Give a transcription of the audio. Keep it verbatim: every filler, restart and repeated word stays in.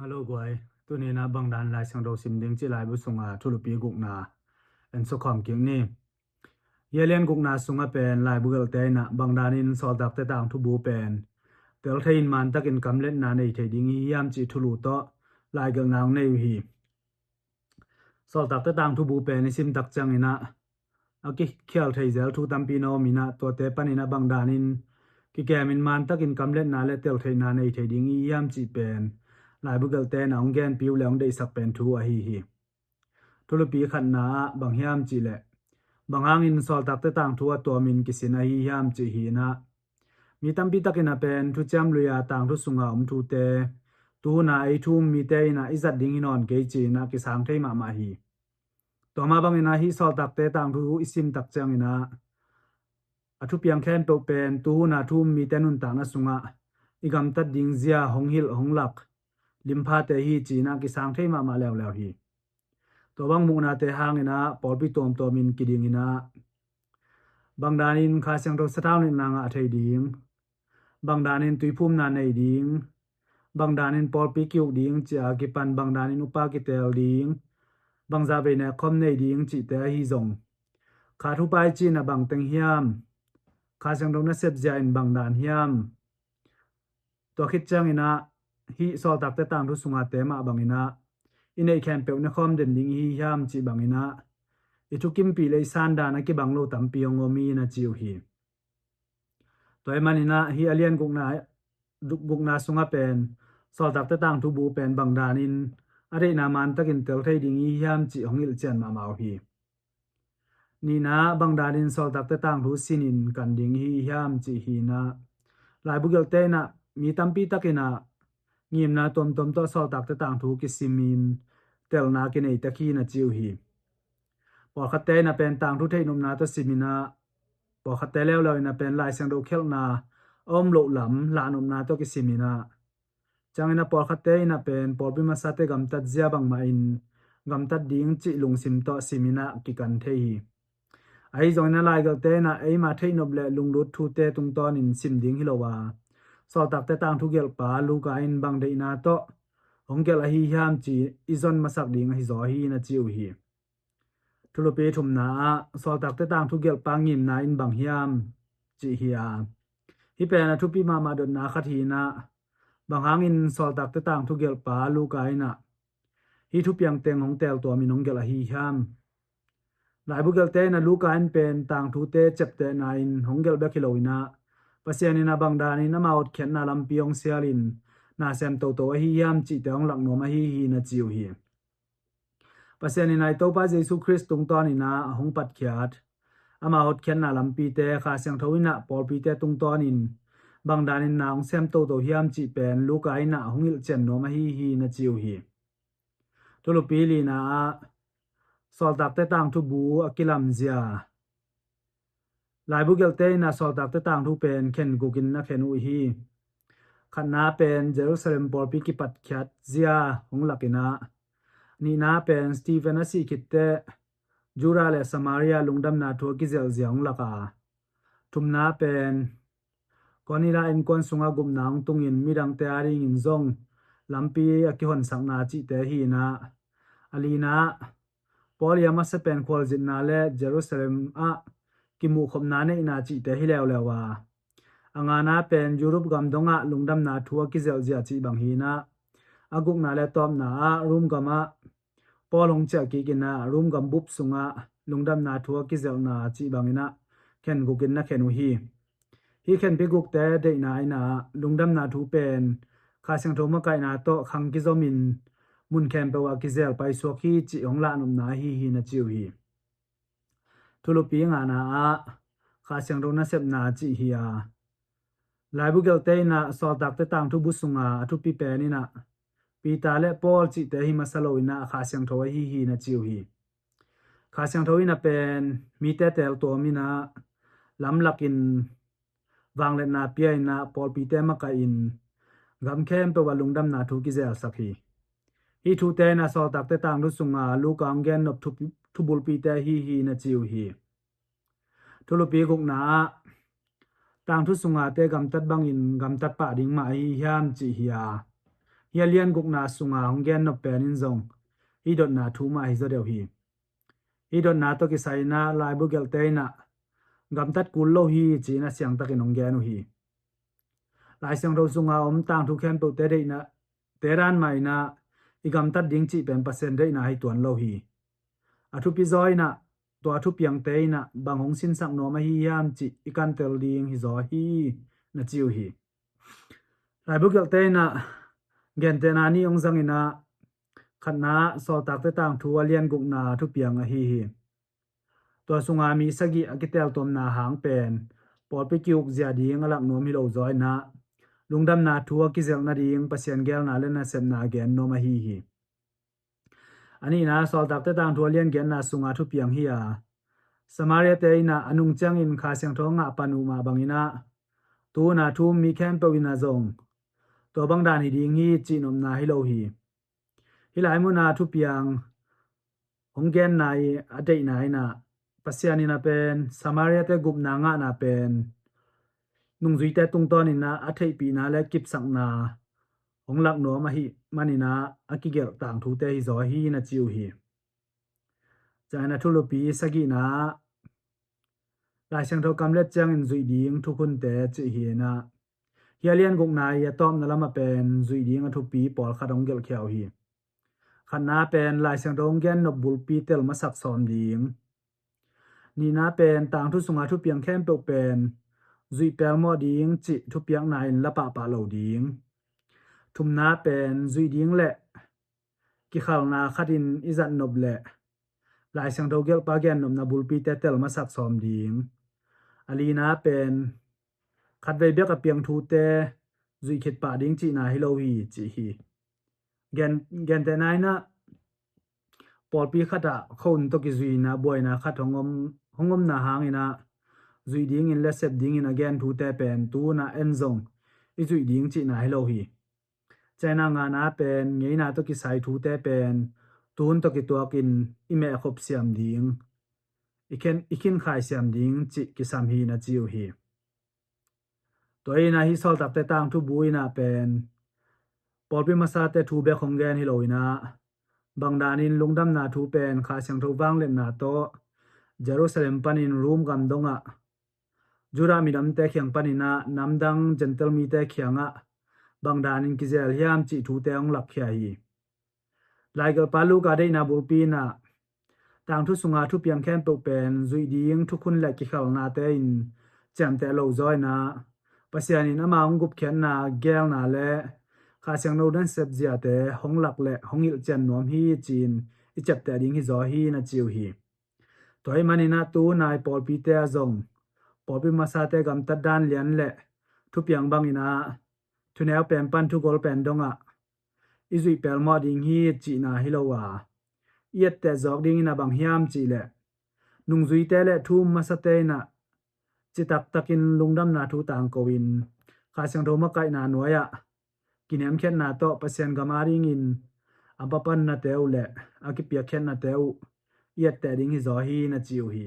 Hello guai, tuni in ah bangdan Lai Siangtho sim ding cih laibu sunga thulupi gukna en sukhawm kik ni. Hih a lian gukna sungah pen laibu gelhte in ah bangdanin Sawltakte tangthu bu pen tel thei in mantakin kamletna nei thei ding i hi hiam cih thulu tawh laigelhna hong nei uh hi. Sawltakte tangthu bu pen i sim tak ciangin ah a kikhial thei zel thu tampi na om in ah, tuate panin ah bangdanin kikemin mantakin kamletna le teltheihna nei thei ding i hi hiam cih pen laibu gelhte in ah hong genpi uh le hong deihsak pen thu ahi hi. Thulupi khatna ah bang hiam cih leh, bang hangin Sawltakte tangthu a tuamin kisin ahi hiam cih hi in ah, mi tampi takin ah pen Thuciam Lui-a tangthu sunga om thute tuhun a ei thu um mite in ah i zat ding hi nawn kei ci-in ah kisang thei mahmah hi. Tua mah bangin ah hih Sawltakte tangthu i sim tak ciangin ah a thupiang khempeuh pen tuhun a thu um mite nuntakna sungah i gamtat ding zia hong hilh hong lak limphate hi ci-in ah kisang thei mahmah leuleu hi. Tua bang muhnate hangin ah pawlpi tuamtuamin kidingin ah bangdanin Kha Siangtho sathau nitna ngah thei ding, bangdanin tuiphumna nei ding, bangdanin pawlpi ki-uk ding ci-a kipan bangdanin upa kiteel ding, bangzah vei nekkhawm nei ding cihte ahi zong, kha thupai cih in ah bangteng hiam, Kha Siangtho nasep zia in bangdan hiam, tua khit ciangin ah hih Sawltakte tangthu sunga te mah bangin ah i neih khempeuh nekhawm den ding i hi hiam cih bangin ah i thukimpih le i sandan a kibang lo tampi hong om hi na ci uh hi. Tua ahih manin ah hih a lian gukna, gukna sungah pen Sawltakte tangthu bu pen bangdanin a deihna mantakin tel thei ding i hi hiam cih hong hilhcian mahmah uh hi. Nihna, bangdanin Sawltakte tangthu sinin kan ding i hi hiam cih hi in ah, laibu gelhte in ah mi tampi takin ah ngimna tuamtuam tawh Sawltakte tangthu kisimin telna kinei tek hi na ci uh hi. Pawlkhatte in ah pen tangthu theihnopna tawh simin ah, pawlkhatte leuleu in ah pen Lai Siangtho khialhna a om loh lam lahnopna tawh kisimin ah, ciangin ah pawlkhatte in ah pen pawlpi masate gamtat zia bangmah in gamtat ding cih lungsim tawh simin ah kikan thei hi. Ahi zongin ah laigelhte in ah eima theihnop le lunglut thute tungtawnin sim ding hi lo a, Sawltakte tangthu gelhpa Luka in bang deihna tawh hong gelh ahi hiam ci i zon masak ding ahi zaw hi na ci uh hi. Thulupi thumna ah Sawltakte tangthu gelhpa ngimna in bang hiam cih hi a, hih pen a thupi mahmah dotna khat hi in ah, bang hangin Sawltakte tangthu gelhpa Luka in ah hih thupiang teng hong teeltuamin hong gelh ahi hiam? Laibu gelhte in ah Luka in pen tangthute ciaptehna in hong gelh bek hi lo in ah, Pasian in ah bangdanin ama hotkhiatna lampi hong sialin na sem toto ahi hiam cihte hong laknuam ahi hi na ci uh hi. Pasian in ah i Topa Jesu Khrist tungtawnin ah hong patkhiat ama hotkhiatna lampite Kha Siangtho in ah pawlpite tungtawnin bangdanin na hong sem toto hiam cih pen Luka in ah hong hilhcian nuam ahi hi na ci uh hi. Thulupi lina ah Sawltakte tangthu bu a kilamzia. Laibu gelhte in ah Sawltakte tangthu pen khen gukin na khen uh hi. Khatna pen Jerusalem pawlpi kipatkhiat zia hong lak in ah, nihna pen Stephen a sih khit teh Judah le Samaria lungdamna thu a kizelh zia hong lak a, thumna pen Korneliah innkuan sungah gupna hong tungin midangte adingin zong lampi a kihonsakna cihte hi in ah, a lina ah Paul i a masa pen khualzinna le Jerusalem ah kimuhkhopna neihna cihte hi leuleu a, a ngana pen Europe gam dongah lungdamna thu a kizelh zia cih bang hi in ah, a gukna le tawpna ah Rome gam ah Paul hong ciah kik in ah Rome gam bup sungah lungdamna thu a kizelhna cih bangin ah khen gukin na khen uh hi. Hih khenpi gukte deihna in ah lungdamna thu pen Kha Siangtho makaihna tawh khang kizomin mun khempeuh ah kizel paisuak hi cih hong lahnopna ahi hi na ci uh hi. Thulupi ngana ah Kha Siangtho nasepna cih hi a, laibu gelhte in ah Sawltakte tangthu bu sunga a thupi pen in ah Peter le Paul cihte hi masa lo in ah Kha Siangtho ahi hi na ci uh hi. Kha Siangtho in ah pen mite teeltuam in ah lamlakin vangliatna pia in ah pawlpite makaihin gam khempeuh ah lungdamna thu kizelsak hi. Hih thute in ah Sawltakte tangthu sunga Luka hong gennop thu, thubulpite ahi hi na ci uh hi. Thulupi gukna ah tangthu sunga te gamtat bangin gamtat pah ding mah ahi hiam cih hi a, Hih a lian gukna sunga hong gen nop pen in zong hih dotna thu mah hi zaw deuh hi. Hih dotna tawh kisai in ah laibu gelhte in ah gamtat kul lo hi ci-in a siangtakin hong gen uh hi. Lai Siangtho sunga om tangthu khempeuhte deihna te dan mah in ah i gamtat ding cih pen Pasian deihna hi tuan lo hi. A thupi zaw in ah tua thupiangte in ah bang hong sinsak nuam ahi hiam cih i kantel ding hi zaw hi na ci uh hi. Laibu gelhte in ah gentehna nih hong zang in ah, khatna Sawltakte tangthu a lian gukna thupiang ahi hi. Tua sunga mi sagih a kiteltuamna hang pen pawlpi ki-ukzia ding a lak nuam hi lo zaw in ah lungdamna thu a kizelh nading Pasian geelna le nasepna gen nuam ahi hi. A nihna Sawltakte tangthu a lian giatna sunga thupiang hi a, Samaria-te in ah a nung ciangin Kha Siangtho a ngah pan uh mah bangin ah tu hun a thu um mi khempeuh in ah zong tua bang dan hi ding hi cih nopna hi lo hi. Hih lai muna thupiang hong genna i a deihna in ah Pasian in ah pen Samaria-te gupna ngahna pen nungzuite tungtawn in ah a theihpihna le kipsakna hong lak nuam ahih manin ah a kigelh tangthute hi zaw hi na ci uh hi. Ciangin a thulupi sagihna Lai Siangtho kam let ciangin zuih ding thukhunte cih hi in ah, hih a lian gukna i a tawpna lamah pen zuih ding a thupi pawlkhat hong gelhkhia uh hi. Khatna pen Lai Siangtho hong gen nop bulpi tel masak sawm ding. Nihna pen tangthu sunga thupiang khempeuh pen zuih pelmawh ding cih thupiakna in la pahpah lo ding. Thumna pen zuih ding le kikhalna khatin i zat nop le Lai Siangtho gelhpa gen nopna bulpite tel masak sawm ding. A lina pen khatvei bek a piang thute zuih khit pah ding cihna hi lo hi cih hi. Gen, gentehna in ah pawlpi khatah khua-un tawh kizuina buaina khat hong om, hong omna hangin ah zuih dingin le sep dingin a gen thute pen tu hun ah en zong i zuih ding cihna hi lo hi. Ciangin a ngana pen ngeina tawh kisai thute pen tu hun tawh kituakin i mehkhop siam ding, i khen, i khinkhai siam ding cih kisam hi na ci uh hi. Tua in ah hih Sawltakte tangthu bu in ah pen pawlpi masate thu bek hong gen hi lo in ah, bang danin lungdamna thu pen Kha Siangtho vangliatna tawh Jerusalem panin Rom gam dongah Judah midamte kiang panin ah namdang Gentile mite kiangah bang danin kizel hiam cih thute hong lakkhia hi. Laigelhpa Luka deihna bulpi in ah tangthu sunga thupiang khempeuh pen zuih ding thukhun le kikhalnate in ciamteh lo zaw in ah, Pasian in ama hong gupkhiatna geelna le Kha Siangtho nasep ziate hong lak le hong hilhcian nuam hi ci-in i ciapteh ding hi zaw hi na ci uh hi. Tua ahih manin ah tu hun a i pawlpite ah zong pawlpi masate gamtat dan lian le thupiang bangin ah thuneu pen pan thugol pen dongah i zuih pelmawh ding hi cihna hi lo a, i etteh zawk dingin a bang hiam cih leh nungzuite le thu um masate in ah citaktakin lungdamna thu tangko in Kha Siangtho makaihna nuai-ah kiniamkhiatna tawh Pasian gam adingin a papanate uh le a kipiakkhiatnate uh i etteh ding hi zaw hi na ci uh hi.